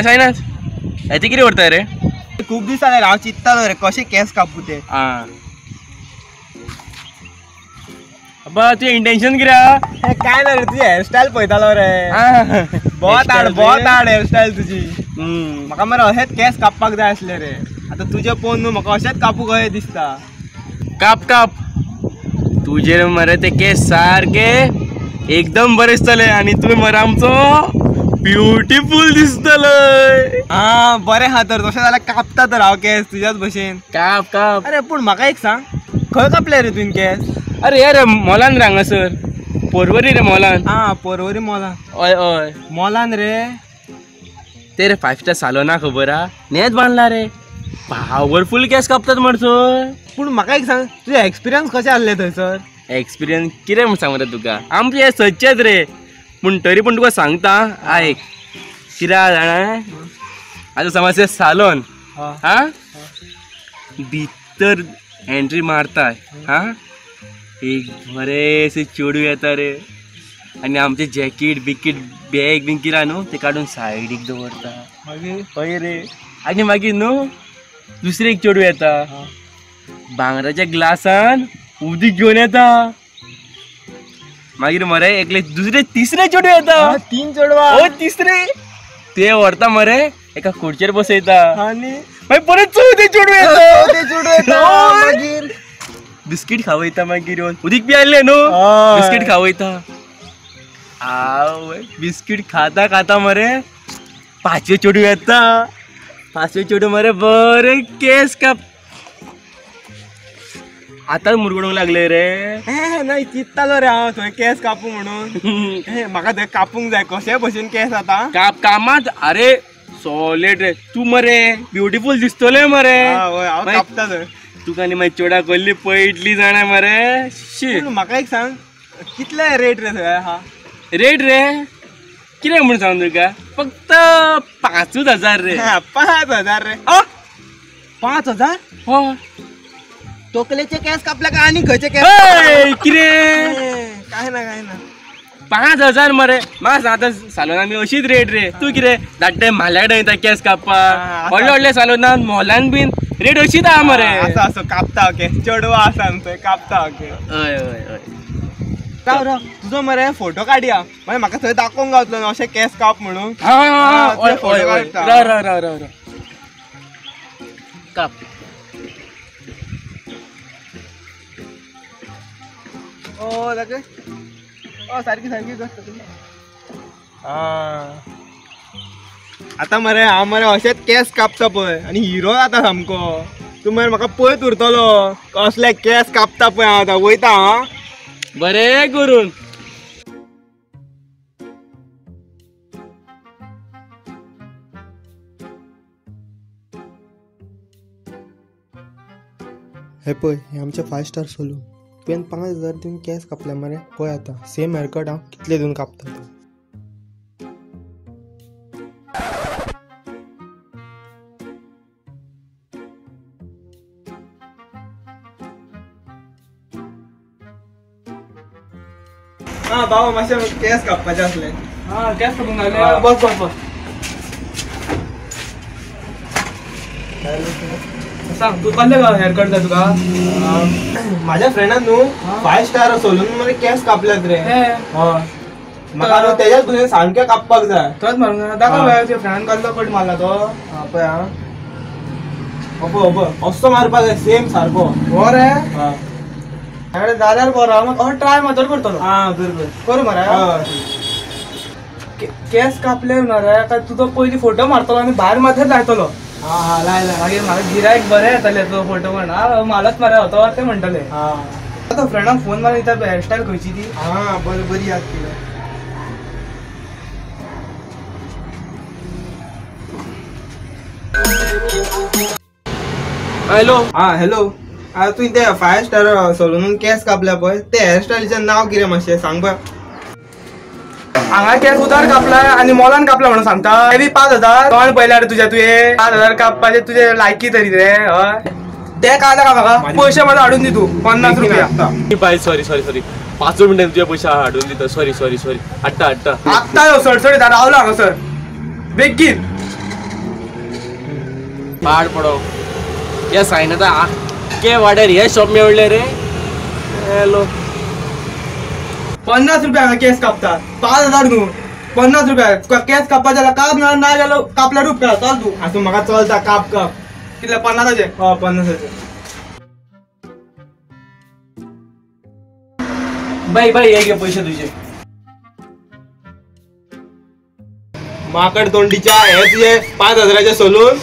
Sainath Haiti कितें करता रे? खूब दीस जाले हांव चिंततालो रे कशे केस कापू ते. अब्बा तुजें इंटेन्शन कितें? काय ना रे, तुजी हेअरस्टायल पळयतालो रे. बहुत हाड बहुत हाड हेअरस्टायल तुजी. म्हाका मरे अशेंच केस कापपाक जाय आसले रे. आतां तुजें पळोवन न्हू म्हाका अशेंच कापूंक कशें दिसता. काप काप तुजेर मरे ते केस सारके एकदम बरे दिसतले आनी तूं मरे आमचो ब्युटिफूल दिसतले. हा बरें हा तर तशें जाल्यार कापता तर हांव केस तुज्याच भशेन. काप काप. अरे पूण म्हाका एक सांग, खंय कापले रे तुवें केस? अरे अरे मॉलान रे, हांगासर पोरवरी रे मॉलान. हा पोरवरी मॉलान. हय हय मॉलान रे. ते रे 5 स्टार सालोना खबर आहा, नेच बांदला रे. पावरफूल केस कापतात मरसर. पूण म्हाका एक सांग, तुजें एक्सपिरियन्स कशें आसलें थंयसर? एक्सपिरियन्स कितें म्हूण सांगू रे तुका, आमचें हें सदचेंच रे. पूण तरी पूण तुका सांगता आयक, कितें जाणा, आतां समज सालोन हा भितर एंट्री मारता हा, एक बरेंशें चेडूं येता रे आनी आमचें जॅकेट बिकीट बॅग बीन कितें न्हू तें काडून सायडीक दवरता. मागीर हय रे. आनी मागीर न्हू दुसरें एक चेडूं येता, भांगराच्या ग्लासान उदीक घेवन येता. मागीर मरे एकले दुसरे तिसरे चेडूं येता. तीन चेडवां? हय तिसरे. ते व्हरता मरे एका खुर्चेर बसयता आनी मागीर परत चवथें चेडूं येता. चेडूं येता मागीर बिस्कीट खावयता. मागीर येवन उदीक पियायल्लें न्हू, बिस्कीट खावयता. आवय बिस्कीट खाता खाता मरे पांचवें चेडूं येता. पांचवें चेडूं मरे बरें केस काप. आतां मुरगडूंक लागले रे. नाही चिंततालो रे हांव थंय केस कापूं म्हणून. म्हाका थंय कापूंक जाय कशे भशेन केस आतां काप कामात. अरे सॉलिड रे तूं मरे, ब्युटिफूल दिसतले मरे. हांव कापता थंय तुका आनी मागीर चेड्या कसली पयटली जाणा मरे. शी म्हाका एक सांग, कितले रेट रे थंय आहा? रेट रे कितें म्हूण सांग तुका, फक्त 5 हजार रे. 5,000 रे? 5,000? हय. तकलेचे केस कापले काय आनी खंयचे केस? कितें काय ना काय ना. 5,000 मरे. म्हाका आतां सालोनान अशीच रेट रे. तूं कितें धाडटे म्हाल्या कडेन वयता केस कापपाक, व्हडले व्हडले सालोनान मॉलान बीन रेट अशीच आहा मरे. आसा असो कापता केस, चेडवां आसा न्हू थंय कापता केस. हय हय हय. राव राव तुजो मरे फोटो काडया, मागीर म्हाका थंय दाखोवंक गावतलो न्हू अशें केस काप म्हणून. राव राव राव राव काप. ओ दाखय. ओ सारकी सारकी कर. आतां मरे हांव मरे अशेंच केस कापता पळय आनी हिरो जाता सामको. तूं मरे म्हाका पळयत उरतलो कसले केस कापता पळय. हांव आतां वयता. हां बरें करून. हे पळय हे आमचें 5 स्टार सलून. तुवें 5,000 दिवन केस कापले मरे. पळय आतां सेम हेअरकट हांव कितले दिवन कापता. हा बाबा मातशें केस कापपाचे आसले. हा केस कापूंक लागले. बस बस बस. सांग तूं कसले हेअरकट जाय तुका? माझ्या फ्रेंडान न्हू 5 स्टार सलून मरे केस कापल्यात रे. हय म्हाका न्हू तेज्याच भशेन सामकें कापपाक जाय. थंयच मारूंक जाय. दाखय तुज्या फ्रेंडान कसलो कट मारला तो. पळय आं, पळय पळय असो मारपाक जाय सेम सारको. हो रे जाल्यार बरो. हांव ट्राय मातर करतलो. आं बरोबर करूं मरे. केस कापले ना रे काय तुजो पयलीं फोटो मारतलो आनी भायर माथेर लायतलो. हा हा लाय लाय. मागीर म्हाका गिरायक बरें येतलें तुजो फोटो म्हण. मालच मरे होतो तें म्हणटले. आतां फ्रेंडाक फोन मारून दिता हेअरस्टायल खंयची ती. हा बरें बरी याद केली. हॅलो. हा हॅलो. आतां तुवें ते 5 स्टार सलूनान केस कापल्या पळय, ते हेअरस्टायलीचें नांव कितें मातशें सांग पळय. हांगा केस उदार कापला आनी मोलान कापला म्हणून सांगता. ते बी 5,000. तोंड पळयल्यार तुज्या तुवें 5,000 कापपाचे तुजे लायकी तरी रे. हय ते काय नाका म्हाका, पयशे म्हाका हाडून दी तूं 50 रुपया. बाय सॉरी सॉरी सॉरी. 5 मिनटांनी तुजे पयशे हाडून दिता. Sorry sorry sorry. हाडटा हाडटा. आत्ता यो सडसडीत रावला हांगासर बेगीन. पाड पडो या सायनाता आख्खे वाड्यार हे शॉप मेळले रे. हॅलो 50 रुपया केस कापता 5000 न्हू 50 रुपया केस कापा जाल्यार काप ना ना जाल्यार कापल्यार उपकार. चल तूं आसूं म्हाका चलता काप काप. कितले 50 हय 50. बाय बाय हे घे पैसे तुझे. माकड तोंडीच्या हे तुझे 5000 सोलून